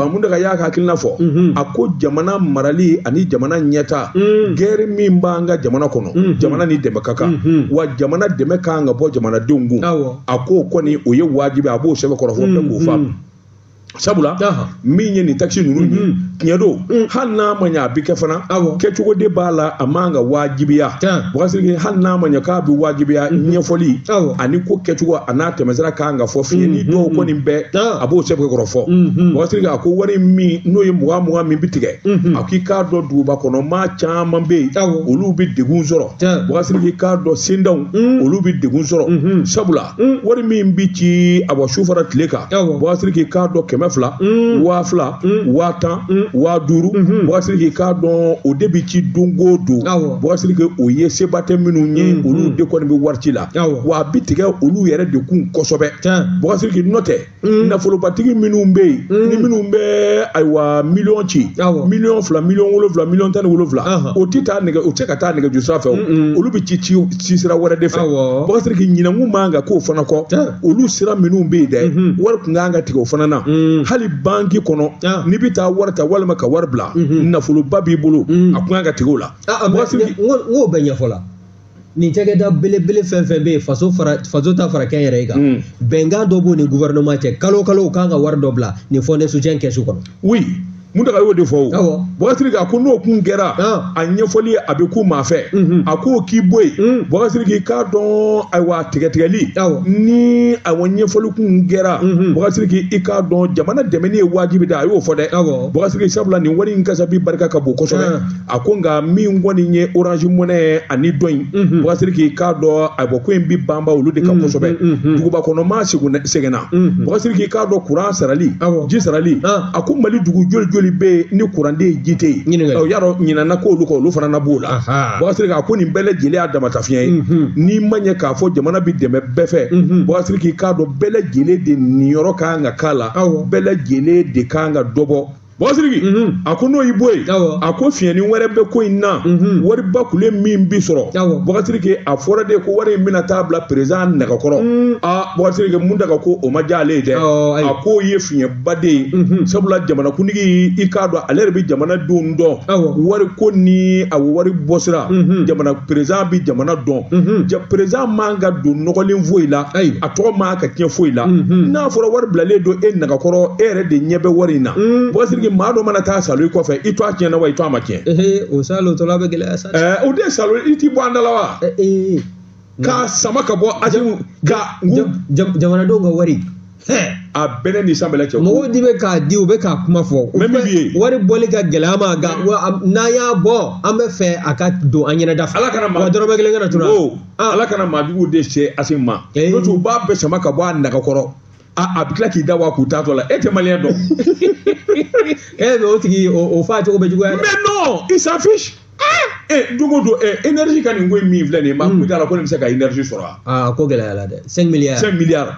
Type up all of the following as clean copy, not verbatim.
Ba Mountaga y'a ka hakilina fɔ. A ko jamana marali ani jamana ɲɛta, guerre min b'an ka jamana kɔnɔ, jamana ni dɛmɛ ka kan, wa jamana dɛmɛ kan ka bɔ jamanadenw kun. A ko kɔni o ye wajibi, a b'o sɛbɛn kɔrɔ fɔ bɛɛ k'o faamu, sabula min ye nin taxe ninnu ye, tiɲɛ don, hali n'a ma ɲɛ a bɛ kɛ fana, kɛcogo de b'a la, a man ka wajibiya. Boubacar, hali n'a ma ɲɛ k'a bɛ wajibiya, ɲɛfɔli ani ko kɛcogo a n'a tɛmɛsira kan ka fɔ fiɲɛ ni dɔw kɔni bɛɛ, a b'o sɛbɛn kɔrɔ fɔ. Boubacar, a ko wari min n'o ye 20 20 min bɛ tigɛ, a k'i k'a dɔn duguba kɔnɔ maa caman bɛ yen, olu bɛ degun sɔrɔ. Boubacar, k'i k'a dɔn sendanw, olu bɛ degun sɔrɔ, sabula wari min bɛ ci a bɔ su fara tile kan, Boubacar, k'i k'a dɔn 200, 2000, 10 000, 5000, Boubacar, k'i k'a dɔn o de bɛ ci don o don. Boubacar, o ye seba tɛ minnu ye, olu de kɔni bɛ wari ci la, wa a bɛ tigɛ olu yɛrɛ de kun kosɛbɛ. Boubacar, n'o tɛ nafolobatigi minnu bɛ yen, ni minnu bɛ ayiwa miliyɔn ci, miliyɔn 2, miliyɔn 7, miliyɔn 17, o tɛ taa nɛgɛ, o tɛ se ka taa nɛgɛjuru sira fɛ, o olu bɛ ci ci sira wɛrɛ de fɛ. Boubacar, ɲinɛnkun man kan k'o fana kɔ, olu sira minnu bɛ yen dɛ, wari kun kan ka tigɛ o fana na. Hali banki kɔnɔ, n'i bɛ taa wari ta walima ka wari bila, nafoloba b'i bolo, a kun kan ka tigɛ o la. N k'o bɛɛ ɲɛfɔ la, nin cakɛda belebele fɛn fɛn bɛ yen, faso fara faso ta fara kɛnyɛrɛye kan, bɛnkan dɔ b'o ni gouvernement cɛ, kalo kalo u kan ka wari dɔ bila nin fonds de soutien kɛsu kɔnɔ. Oui, Mountaga y'o de fɔ o. Boubacar, a ko n'o kun kɛra, a ɲɛfɔli a bɛ k'u maa fɛ, a k'o k'i bɔ yen. Boubacar, k'i k'a dɔn ayiwa tigɛtigɛli ni ayiwa ɲɛfɔli kun kɛra, Boubacar, i k'a dɔn jamana dɛmɛni ye wajibi de, a y'o fɔ dɛ. Boubacar, sabula nin wari in kasabi barika ka bon kosɛbɛ. A ko nka min kɔni ye Orange Money ani dɔ in, Boubacar, k'i k'a dɔn ayiwa ko in bi banba olu de kan kosɛbɛ. Duguba kɔnɔ maa sɛgɛnna. Boubacar, k'i k'a dɔn kuran sarali, ji sarali, a ko Mali dugu joli joli bɛ yen ni kuran tɛ yen, ji tɛ yen? Ɲininkali. Y'a dɔn ɲinana k'olu kɔ, olu fana na b'o la. Boubacar, a ko nin bɛɛ lajɛlen y'a damata fiɲɛ ye. N'i ma ɲɛ k'a fɔ jamana bɛ dɛmɛ bɛɛ fɛ, Boubacar, k'i k'a dɔn bɛɛ lajɛlen de niyɔrɔ kan ka k'a la, bɛɛ lajɛlen de kan ka dɔ bɔ. Boubacar, a ko n'o y'i bɔ yen, a ko fiɲɛni wɛrɛ bɛ ko in na, wariba kule min bi sɔrɔ. Boubacar, a fɔra de ko wari in bɛna taa bila président nɛgɛkɔrɔ. Aa Boubacar, Mountaga ko o ma diya ale ye dɛ. A k'o ye fiɲɛba de ye, sabula jamanakuntigi, i k'a dɔn ale yɛrɛ bɛ jamanadenw dɔn, wari ko ni a wari bɔsira, jamana président bɛ jamana dɔn. Président man ka don nɔgɔlen foyi la, a tɔgɔ man ka tiɲɛ foyi la. N'a fɔra wari bilalen don e nɛgɛkɔrɔ, e yɛrɛ de ɲɛ bɛ wari in na. Boubacar, maa dɔ mana taa salo i kɔfɛ, i to a tiɲɛna wa i to a ma tiɲɛ? O salo tɔla bɛ gɛlɛya sa. O de salo, i t'i bɔ an da la wa? K'a sama ka bɔ Asimu ka Jamanadenw ka wari. A bɛɛ ne ni san bɛɛ cɛ. Mɔgɔw di bɛ k'a di, u bɛ k'a kuma fɔ. Mɛ min b'i ye. Wari bɔli ka gɛlɛn an ma, nka n'an y'a bɔ, an bɛ fɛ a ka don an ɲɛnɛ da fɛ. Ala kana maa Wa dɔrɔmɛ kelen kana tunun. O, Ala kana maajuguw de se Asimu ma. N'o tɛ u b'a bɛɛ sama ka bɔ a nɛgɛkɔrɔ. A bɛ tila k'i da wa k'u taatɔ la, e tɛ maliyɛn dɔn. Mais o tigi o fa cogo bɛ juguya dɛ. Mais non, il s'en fiche. Don o don, énergie ka nin ko in min filɛ nin ye, maa kun t'a la ko nin bɛ se ka énergie sɔrɔ wa? Aa, ko gɛlɛyara dɛ. 5 milliards. 5 milliards.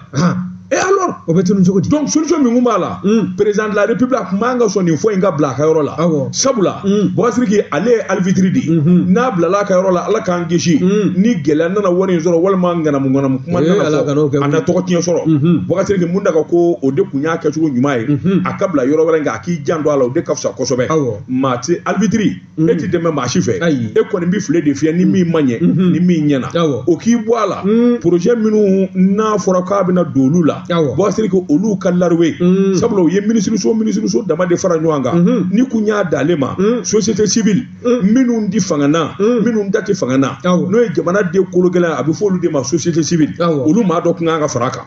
Et alors? O bɛ tunun cogo di? Donc solution min kun b'a la, président de la République a kun man ka sɔn nin fɔ in ka bila a ka yɔrɔ la. Sabula, Boubacar, ale ye arbitre de ye. N'a bilala a ka yɔrɔ la, Ala k'an kisi. Ni gɛlɛya nana wari in sɔrɔ walima ŋanamu ŋanamu kuma nana Ala fɔ, kan'o kɛ. A na tɔgɔ tiɲɛ sɔrɔ. Boubacar, Mountaga ko o de kun y'a kɛcogo ɲuman ye. A ka bila yɔrɔ wɛrɛ nka a k'i janto a la, o de ka fisa kosɛbɛ. Maa ti arbitre, e ti dɛmɛ maa si fɛ. E kɔni bɛ file de fiyɛ ni min ma ɲɛ, ni min ɲɛna. O k'i bɔ a la. Projet minnu n'a fɔra k'a bɛna don olu la, Boubacar, olu ka lariwe. Sabula u ye minisiriso dama de fara ɲɔgɔn kan. Ni kun y'a d'ale ma, société civile, minnu di fanga na, minnu da tɛ fanga na, n'o ye jamana den kolo gɛlɛn, a bɛ fɔ olu de ma société civile. Olu maa dɔ kun kan ka fara a kan.